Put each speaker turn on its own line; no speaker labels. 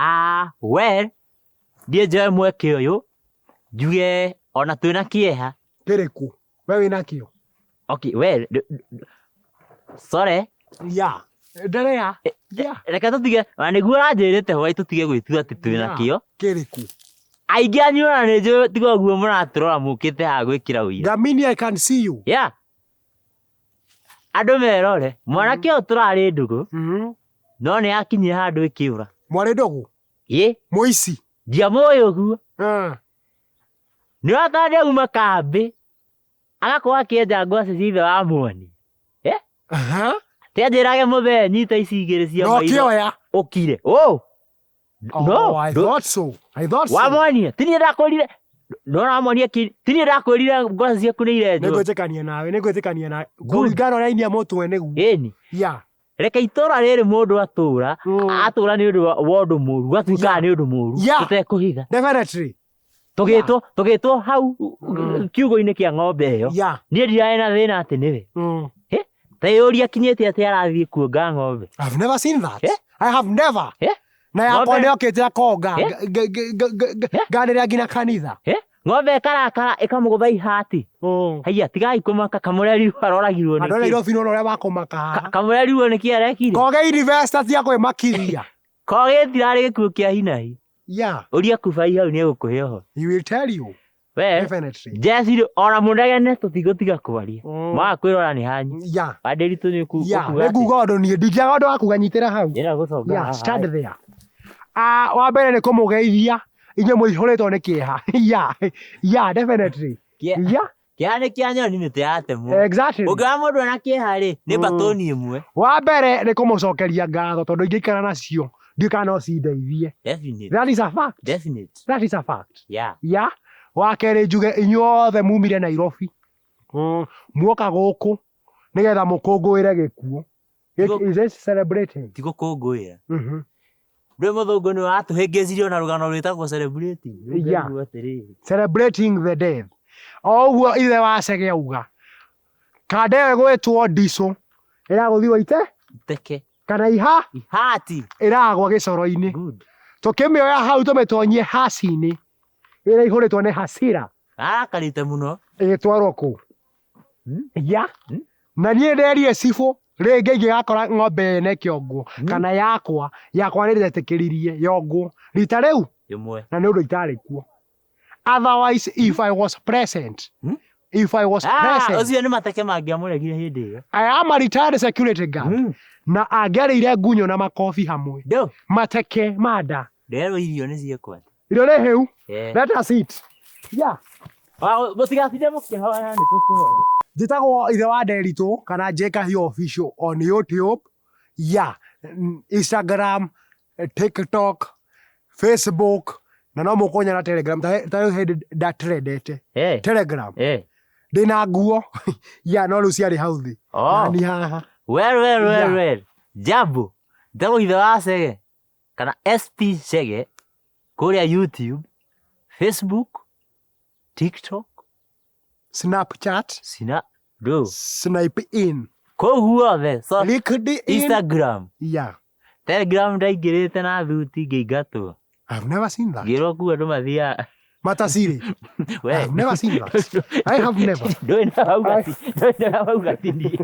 Ah, well, ndiĩ njoe mweke ũyũ njuge ona twĩna kĩeha.
Kĩrĩkũ? We wĩna kĩo?
Okay, well, sorry.
Yeah. Endelea. Yeah.
Reke tũtige, ona nĩguo ũranjĩrĩte hwaĩ tũtige gwĩtua atĩ twĩna kĩo.
Kĩrĩkũ?
Aingĩ anyu ona nĩ njũĩ tiga ũguo mũratũrora mũkĩte haha gwĩkĩra ũira.
Dhamini, I can see you.
Yeah. Andũ merore, mwanake ũyũ tũrarĩ ndũgũ, no nĩ akinyire handũ ĩkĩũra.
Mwarĩ ndũgũ?
Ĩ.
Mũici?
Ndiamũĩ ũguo. Nĩ ũratara auma kambĩ, agakorwo akĩenja ngwacĩ cia ithe wa mwoni. Eh?
Aha.
Atĩ anjĩrage mũthee nyita ici igĩrĩ cia
No
maitho.
ũkĩoya.
Ũkire. Oh.
Oh,
No.
I thought so. I thought so.
Wamwonia. Ti niĩ ndakwĩrire. No wamwonia ki. Ti niĩ ndakwĩrire ngwacĩ ciaku nĩ irenjwo.
Nĩngwĩtĩkania nawe, nĩngwĩtĩkania nawe.
Good.
Kũringana ũrĩa ainia mũtwe nĩguo.
Ĩni.
Yeah.
Reke itũra rĩrĩ mũndũ atũra, atũra nĩ ũndũ wa ũndũ mũru, gatuĩkaga nĩ ũndũ mũru, tũtekũhitha.
Definitely.
Tũgĩtwo tũgĩtwo hau kiugũ-inĩ kĩa ng'ombe ĩyo. Niĩ ndirarĩ na thĩna atĩ nĩwe. Eh? Ta ĩyũria akinyĩte atĩ arathiĩ kuonga ng'ombe.
I've never seen that.
Eh?
I have never.
Eh?
Na yakwa
Ng'ombe-
nĩ okĩte akonga
Eh?
nganĩrĩa nginya kanitha.
Eh? Ng'ombe ĩkarakara ĩkamũgũtha ihati. Haiya tigai kũmaka kamũrerirwo aroragirwo
Andũ a
nĩkĩ?
Nairobi nĩ ũrĩa wakũmaka haha.
Kamũrerirwo nĩkĩ arekire?
Koge university cia kwĩmakithia.
Koge gĩtirarĩ gĩkuũ kĩa hinahi. Ũria kubai hau nĩegũkũhe ũhoro.
He will tell you.
We,
Definitely.
Jesse ona mũnegene tũtigũtiga kwaria. Mwaga kwĩrora nĩ hanyu. Wandĩritũ nĩ ũkuga
Nĩ nguga ũndũ niĩ ndingĩaga ũndũ wa kuga nyitĩra hau.
Ndĩrenda gũconga
Yeah,
haha.
stand there. Ah, wa mbere nĩ kũmũgeithia inyuĩ mũihũrĩtwo nĩ kĩeha. Yeah, definitely. Yeah.
Kĩeha nĩ kĩa nyoni mĩtĩ yatemwo.
Exactly.
Ũngĩona mũndũ ena kĩeha rĩ, nĩ mbatũni ĩmwe.
Wa mbere nĩ kũmũcokeria ngatho tondũ ingĩikara nacio ndiũĩ kana no cindeithie.
Definite.
That is a fact.
Definite.
That is a fact.
Yeah.
Yeah. Wa kerĩ njuge inyuothe mumire Nairobi. Muoka gũkũ nĩgetha mũkũngũĩre gĩkuũ. Is it celebrating?
Ti gũkũngũĩra. Ndũĩ mũthũngũ nĩ watũhĩngĩcirie ona rũgano rwĩtagwo celebrating. Rĩu ngaigua atĩrĩrĩ.
Celebrating the death. O ũguo ithe wa Chege auga, kanda ĩyo ĩgwĩtwo ndicũ ĩragũthirwo ite
Iteke.
kana iha
Ihati.
ĩragwa gĩcoro-inĩ.
Good.
Tũkĩmĩoya hau tũmĩtonyie haci-inĩ ĩrĩa ĩihũrĩtwo nĩ hasira.
Arakarĩte mũno.
Ĩgĩtwarwo kũu. Ya. Na niĩ nderire cibũ rĩngĩ ingĩgakora ng'ombe ĩno ĩkĩongwo kana yakwa, yakwa nĩ ndetĩkĩririe yongwo rita rĩu
Rĩmwe.
na nĩ ũndũ itarĩ kuo. Otherwise if I was present, if I was
Ah,
present,
ũcio nĩ mateke mangĩamũregire hĩndĩ ĩyo.
I am a retired security guard na angĩarĩire ngunyo na makobi hamwe.
Ndũ.
Mateke ma nda.
Nderwo irio nĩ ciĩkwo.
Irio nĩ hĩu.
Eh.
Let us eat. Yeah.
Mũtigatinde mũkĩhoya nĩ tũkũhoya.
Njĩtagwo ithe wa Nderitũ kana J Kahiũ official on YouTube, yeah, Instagram, TikTok, Facebook na no mũkũnyona Telegram ta rĩu hĩndĩ ndatrendete.
Eh.
Telegram.
Eh.
Ndĩna nguo yeah, no rĩu ciarĩ hau thĩ.
Oh.
Na ni haha.
Well, well, well,
Yeah.
well. Jambo. Njĩtagwo ithe wa Chege kana SP Chege kũrĩa YouTube, Facebook, TikTok,
Snapchat,
Sina, ndũ.
Snipe in.
Kũu guothe. So,
LinkedIn.
Instagram.
Yeah.
Telegram ndaingĩrĩte na thuti ngĩingatwo.
I've never seen that.
Ngĩrwo kuo andũ mathiaga.
Matasiri.
We.
I've never seen that. I have never.
Ndũĩ na hau gati. Ndũĩ na hau gati niĩ.